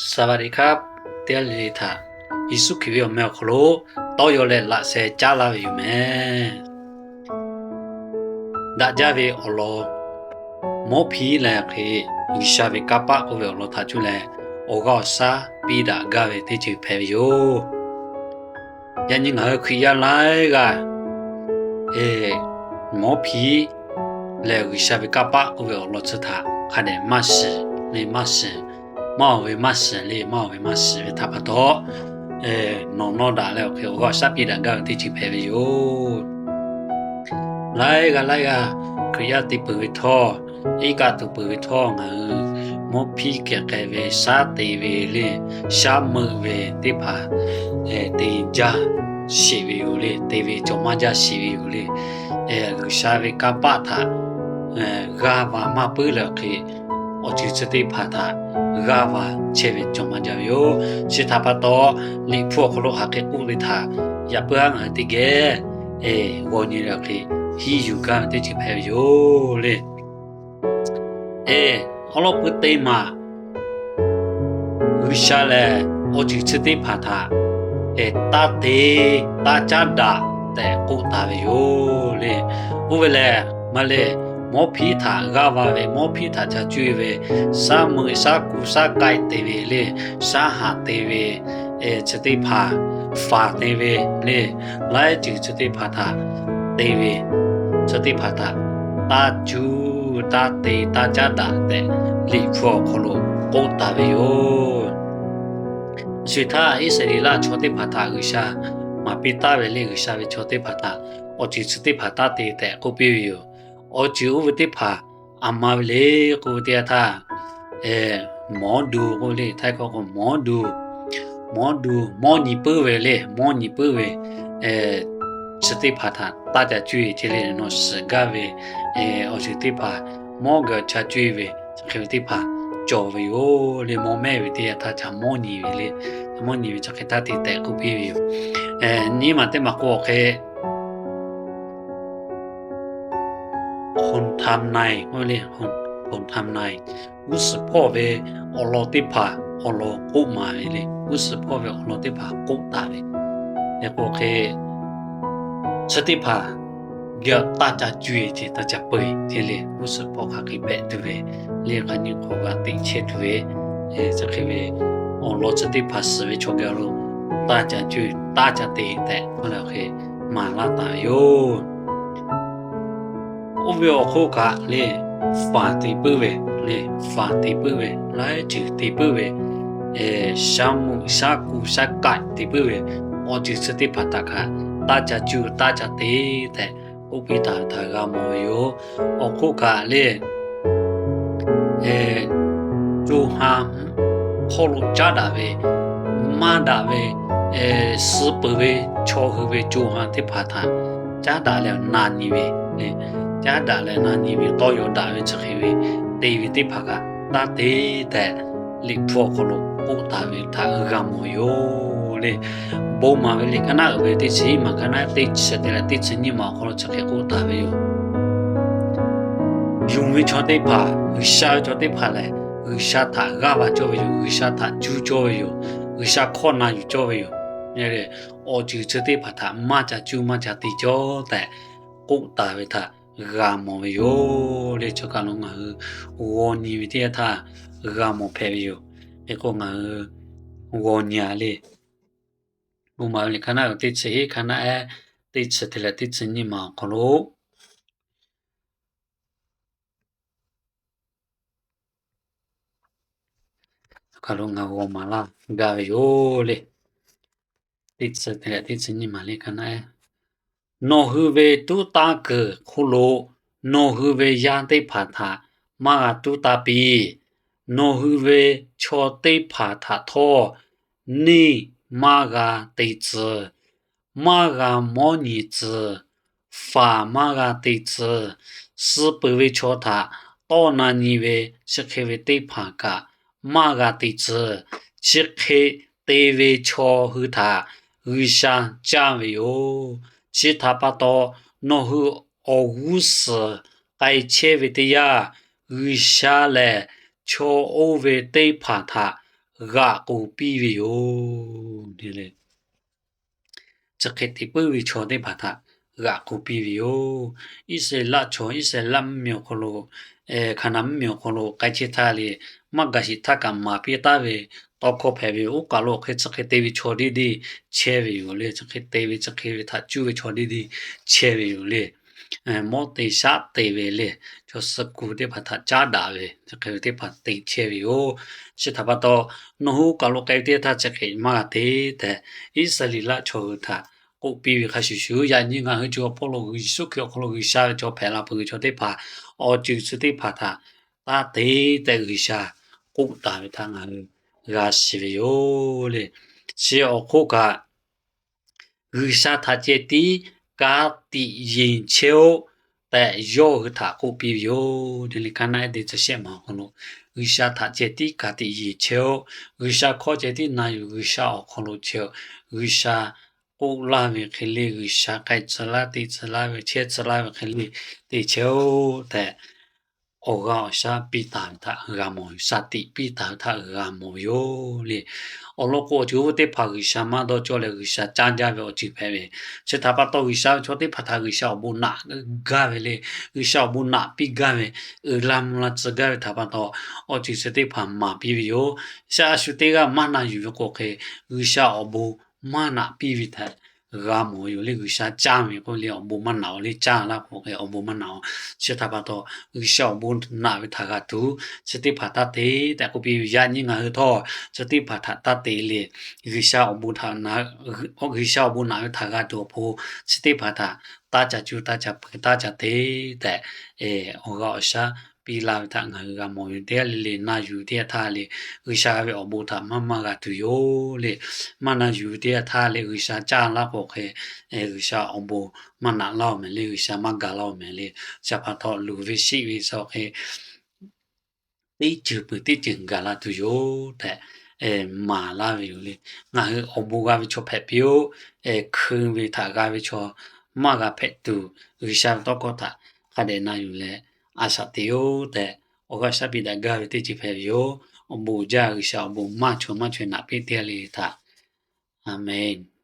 สวัสดีครับ teˇ g'aˇ le le htaꞈ Yeˍsuˆ Hkriꞈ ve awˬ meh awˬ hk'aw lo tawˇ yaw leh laꞈ sheh caˉ laˇ ve yoˬ meh. Daꞈ jaˇ ve awˬ lawn, mawˉ hpiˉ leh hk'e G'uiˬsha ve kanˇ paˆ k'oˆ ve awˬ lawn htaꞈ cuˇ leh awˬ g'aˇ awˬ shaˉ piˇ daꞈ gaˇ ve teˇ ceuˬ hpehꞈ ve yoˬ. Yaꞈ nyi ngaˬ hui Hkriꞈ yaˇ laiˉ g'aˇ mawˉ hpiˉ leh G'uiˬsha ve kanˇ paˆ k'oˆ ve awˬ lawn chi htaꞈ hk'a dehꞈ maˇ shiˍ le, maˇ shiˍ, maˇ awˬ ve maˇ shiˍ le, maˇ awˬ ve maˇ shiˍ ve htaꞈ pa taw, nawˬ nawˇ daꞈ leh awˬ hk'e awˬ g'aˇ awˬ shaˉ piˇ daꞈ gaˇ ve teˇ ceuˬ hpehꞈ ve yoˬ. Laiˉ g'aˇ laiˉ g'aˇ Hkriꞈ yaˇ te peuˬ ve htawˇ, iˉ kaˆ tuˬ peuˬ ve htawˇ, ngaˬ hui mawˉ hpiˉ kehˬ k'ai ve, shaˉ te ve le, shaˉ meuˆ ve teˇ hpaˍ te jaˇ sheˍ ve yoˬ le, te ve cawˬ maˇ jaˇ sheˍ ve yoˬ le. G'uiˬsha ve kanˇ paˆ htaꞈ g'aˇ va maˇ puiˉ leh awˬ hk'e, awˬ ceuˬ chi teˇ hpaˍ htaꞈ g'aˇ va chehˇ ve cawˬ maˇ jaˇ ve yoˬ. Chi htaꞈ pa taw, Liꞈ hpu awˬ hk'aw lo hk'aˬ hk'e k'oˆ ve htaꞈ yaꞈ puiˉ haˉ ngaˬ hui teˇ geh g'aw nyi leh awˬ hk'e hiˇ yuˬ gaˇ ve teˇ ceuˬ hpehꞈ ve yoˬ le. Awˉ lawˉ pui teˇ maˬ G'uiˬsha lehˬ awˬ ceuˬ chi teˇ hpaˍ htaꞈ taˇ te, taˇ caˉ daꞈ tehꞈ k'oˆ taˍ ve yoˬ le. Oˇ ve lehˬ, maˇ le, mawˉ hpiˉ htaꞈ g'aˇ va ve, mawˉ hpiˉ htaꞈ ca cuˇ ve, shaˉ meuˆ shaˉ kuˬ shaˉ k'ai te ve le, shaˉ haꞈ te ve, chi teˇ hpaˍ faˍ te ve le, laiˉ ceuˬ chi teˇ hpaˍ htaꞈ te ve, chi teˇ hpaˍ htaꞈ taˇ cuˇ, taˇ te, taˇ caˉ daꞈ tehꞈ Liꞈ hpu awˬ hk'aw lo k'oˆ taˍ ve yoˬ. Shu htaˇ Iˉsaˍreˍlaˆ chaw teˇ hpaˍ htaꞈ G'uiˬsha maˍ piˇ taˍ ve le, G'uiˬsha ve chaw teˇ hpaˍ htaꞈ awˬ ceuˬ chi teˇ hpaˍ taˇ te tehꞈ k'oˆ piˇ ve yoˬ. Awˬ ceuˬ oˇ ve teˇ hpaˍ a ma ve le k'oˆ ve teˇ yanˇ htaˇ, mawˉ duˬ k'oˆ le, htaiˇ hkawˇ k'o mawˉ duˬ, mawˉ duˬ, mawˇ nyi puiˉ ve le, mawˇ nyi puiˉ ve chi teˇ hpaˍ htaꞈ taˇ ca cuˇ e ce le, nawˬ shiˍ gaˇ ve awˬ ceuˬ teˇ hpaˍ mawˇ gaˬ ca cuˇ e ve chi hk'e ve teˇ hpaˍ cawˬ ve yoˬ le. Mawˇ mehˆ ve teˇ yanˇ htaˇ ca mawˇ nyi ve le, mawˇ nyi ve chi hk'e taˇ te tehꞈ k'oˆ piˇ ve yoˬ. Nyiˇ maˬ teˇ maˬ k'o awˬ hk'e คนทำนาย k'oˆ le, คนทำนาย g'uˇ suhˍ hpawˇ ve awˬ lawn teˇ hpaˍ awˬ lawn k'oˆ maˍ ve le, g'uˇ suhˍ hpawˇ ve awˬ lawn teˇ hpaˍ k'oˆ taˍ ve, hk'e k'o hk'e chi teˇ hpaˍ geh taˇ ca cuˇ e ce, taˇ ca peu e ce le, g'uˇ suhˍ hpawˇ hk'aˬ hk'e hpehꞈ tuˬ ve le, hk'aˬ nyi hk'awꞈ g'a teꞈ chehˇ tuˬ ve, chi hk'e ve awˬ lawn chi teˇ hpaˍ suhˍ ve chaw geh lo taˇ ca cuˇ, taˇ ca te tehꞈ k'oˆ leh awˬ hk'e maˍ laˇ taˍ ve yoˬ. Oˇ ve awˬ hk'oˆ kaꞈ le, faˍ te puiˉ ve le, faˍ te puiˉ ve, laiˉ ceuˬ te puiˉ ve, shaˉ meuˆ shaˉ kuˬ shaˉ k'ai te puiˉ ve, awˬ ceuˬ chi teˇ hpaˍ htaꞈ kaꞈ taˇ ca cuˇ taˇ ca te tehꞈ k'oˆ piˇ taˍ ve htaꞈ g'a mawˬ ve yoˬ. Awˬ hk'oˆ kaꞈ le, co ha hpawˇ lo caˉ daꞈ ve, maˇ daꞈ ve, suh peuˬ ve chaw hui ve co ha teˇ hpaˍ htaꞈ caˉ daꞈ leh na nyi ve, caˉ daꞈ leh na nyi ve, tawˇ yaw daꞈ ve chi hk'e ve te ve teˇ hpaˍ kaꞈ taˇ te tehꞈ Liꞈ hpu awˬ hk'aw lo k'oˆ taˍ ve htaꞈ g'a mawˬ yoˬ le. Bon maˍ ve liꞈ kaˉ naˉ uiˍ ve teˇ chi maˬ kaˉ naˉ teˇ chi te leh teˇ chi nyiˇ maˬ awˬ hk'aw lo chi hk'e k'oˆ taˍ ve yoˬ. Yonˍ ve chaw teˇ hpaˍ, G'uiˬsha ve chaw teˇ hpaˍ lehˬ, G'uiˬsha htaꞈ g'aˇ va cawˇ ve yoˬ. G'uiˬsha htaꞈ cuˇ cawˇ ve yoˬ. G'uiˬsha hkawˇ na yuˬ cawˇ ve yoˬ. Awˬ ceuˬ chi teˇ hpaˍ htaꞈ maˇ ca cuˇ maˇ ca te cawˇ tehꞈ k'oˆ taˍ ve htaꞈ g'a mawˬ ve yoˬ le. Chaw kaˬ lo ngaˬ hui g'aw nyi ve teˇ yanˇ htaˇ g'a mawˬ hpehꞈ ve yoˬ. Hk'e k'o ngaˬ hui g'aw nyi a le. Bon maˍ ve liꞈ kaˉ naˉ uiˍ teˇ chi hiˉ kaˉ naˉ ehˉ teˇ chi te leh teˇ chi nyiˇ maˬ awˬ hk'aw lo Awˬ hk'aw lo ngaˬ g'aw maˍ laˇ gaˇ ve yoˬ le. Teˇ chi te leh teˇ chi nyiˇ maˬ le kaˉ naˉ ehˉ, nawˬ hui ve tuˉ tanˇ kuiˬ hk'oˆ lo nawˬ hui ve yaˇ teˇ hpaˍ htaꞈ maˇ g'a tuˉ tanˇ piˇ. Nawˬ hui ve chaw teˇ hpaˍ htaꞈ htawˇ neˇ maˇ g'a te tcuh, maˇ g'a mawˇ nyi tcuh, faˍ maˇ g'a te tcuh, suh peuˬ ve chaw htaꞈ tawˇ na nyi ve chi hk'e ve teˇ hpaˍ kaꞈ maˇ g'a te tcuh. Chi hk'e te ve chaw hui htaꞈ G'uiˬsha caˇ ve yoˬ. Chi htaꞈ pa taw, nawˬ hui awˬ g'uˇ suhˍ k'ai chehˇ ve teˇ yanˇ, G'uiˬsha lehˬ chaw oˇ ve teˇ hpaˍ htaꞈ g'aꞈ k'oˬ piˇ ve yoˬ. Chi hk'e te puiˉ ve chaw teˇ hpaˍ htaꞈ g'aꞈ k'oˬ piˇ ve yoˬ. Iˉsaˍreˍlaˆ chaw, Iˉsaˍreˍlaˆ mvuhˇmiˬ awˬ hk'aw lo, Hkaˍnanˍ mvuhˇmiˬ awˬ hk'aw lo k'ai chehˇ htaˇ le, maˇ gaˬ sheˍ htaˇ kaꞈ maˍ piˇ taˍ ve tawˇ hkawˇ hpehꞈ ve yoˬ. Oˇ kaˬ lo hk'e chi hk'e te ve chaw deˇ deˇ chehˇ ve yoˬ le. Chi hk'e te ve, chi hk'e ve htaꞈ cuˇ ve chaw deˇ deˇ chehˇ ve yoˬ le. Mawˇ te shaˉ te ve le, chaw suh kuˬ teˇ hpaˍ htaꞈ caˉ daꞈ ve, chi hk'e ve teˇ hpaˍ te chehˇ ve yoˬ. Chi htaꞈ pa taw, nawˬ hui kaˬ lo k'ai ve teˇ htaˇ chi hk'e maˇ g'a te tehꞈ, Iˉsaˍreˍlaˆ chaw hui htaꞈ k'oˆ piˇ ve hk'a shuˍ shuˍ, yaꞈ nyi ngaˬ hui co awˬ hpawˇ lo Yeˍsuˆ Hkriꞈ awˬ hk'aw lo G'uiˬsha ve chaw hpehꞈ la peuˬ ve chaw teˇ hpaˍ, awˬ ceuˬ chi teˇ hpaˍ htaꞈ taˇ te tehꞈ G'uiˬsha k'oˆ taˍ ve htaꞈ ngaˬ hui g'a shiˍ ve yoˬ le. Chi awˬ hk'oˆ kaꞈ, G'uiˬsha htaꞈ ceh tiˉ ka tiꞈ yeˬ chehˇ-oˆ tehꞈ yawˇ hui htaꞈ k'oˆ piˇ ve yoˬ. Dehꞈ le ka naˆ eˉ te tcuh shehˆ ma awˬ hk'aw lo, G'uiˬsha htaꞈ ceh tiˉ ka tiꞈ yeˬ chehˇ-oˆ. G'uiˬsha hkawˇ ceh tiˉ na yuˬ, G'uiˬsha awˬ hk'aw lo chehˇ-oˆ. G'uiˬsha k'oˆ laˇ ve hk'e le, G'uiˬsha k'ai tcuh laˇ te tcuh laˇ ve, chehˇ tcuh laˇ ve hk'e le te chehˇ-oˆ tehꞈ, awˬ g'aˇ awˬ shaˉ piˇ taˍ ve htaꞈ g'a mawˬ ve, shaˍ tiꞈ piˇ taˍ ve htaꞈ g'a mawˬ ve yoˬ le. Awˬ lawn k'o, awˬ ceuˬ oˇ ve teˇ hpaˍ G'uiˬsha maˇ dawˇ cawˇ leh G'uiˬsha caˇ jaˇ ve awˬ ceuˬ hpehꞈ ve. Chi htaꞈ pa taw, G'uiˬsha ve chaw teˇ hpaˍ htaꞈ G'uiˬsha awˬ bon naꞈ gaˇ ve le. G'uiˬsha awˬ bon naꞈ piˇ gaˇ ve, uiˍ la mvuh la tcuh gaˇ ve htaꞈ pa taw, awˬ ceuˬ chi teˇ hpaˍ maˍ piˇ ve yoˬ. Shaˉ a shu teˇ g'aˇ maˇ na yuˬ ve k'o hk'e, G'uiˬsha awˬ bon maˇ naꞈ piˇ ve htaꞈ g'a mawˬ ve yoˬ le. G'uiˬsha caˇ ve k'oˆ le, awˬ bon maˇ naꞈ-oˬ le, caˇ laˇ k'o hk'e awˬ bon maˇ naꞈ-oˬ. Chi htaꞈ pa taw, G'uiˬsha awˬ bon naꞈ ve htaꞈ g'a tuˬ, chi teˇ hpaˍ taˇ te tehꞈ k'oˆ piˇ ve. Yaꞈ nyi ngaˬ hui htawˇ chi teˇ hpaˍ htaꞈ taˇ te le. G'uiˬsha awˬ bon htaꞈ, G'uiˬsha awˬ bon naꞈ ve htaꞈ g'a tuˬ awˬ pon, chi teˇ hpaˍ htaꞈ taˇ ca cuˇ, taˇ ca peuˬ, taˇ ca te tehꞈ, awˬ g'aˇ awˬ shaˉ piˇ laˇ ve htaꞈ ngaˬ hui g'a mawˬ ve teˇ g'aˇ le le. Na yuˬ teˇ g'aˇ htaˇ le, G'uiˬsha ve awˬ bon htaꞈ maˇ maˇ g'a tuˬ yoˬ le. Maˇ na yuˬ teˇ g'aˇ htaˇ le, G'uiˬsha caˇ laˇ k'o hk'e, G'uiˬsha awˬ bon maˇ naꞈ laˇ-oˬ mehˍ le, G'uiˬsha maˇ ga laˇ-oˬ mehˍ le. Chi htaꞈ pa taw, luˬ ve sheˆ ve chi hk'e teˇ ceuˬ peuˬ teˇ ceuˬ gaˬ la tuˬ yoˬ tehꞈ maˍ laˇ ve yoˬ le. Ngaˬ hui awˬ bon g'a ve chaw hpehꞈ piˇ-oˆ. Hkui ve htaꞈ g'a ve chaw maˇ g'a hpehꞈ tuˬ, G'uiˬsha ve tawˇ hkawˇ htaꞈ hk'a dehꞈ na yuˬ leh a shaꞈ te-oˆ tehꞈ, awˬ g'aˇ shaˉ piˇ daꞈ gaˇ ve teˇ ceuˬ hpehꞈ ve yoˬ. Awˬ bon uiˍ jaˇ, G'uiˬsha awˬ bon maˇ chaweh maˇ chaweh naꞈ piˇ teˇ g'aˇ le le htaꞈ. A menˬ.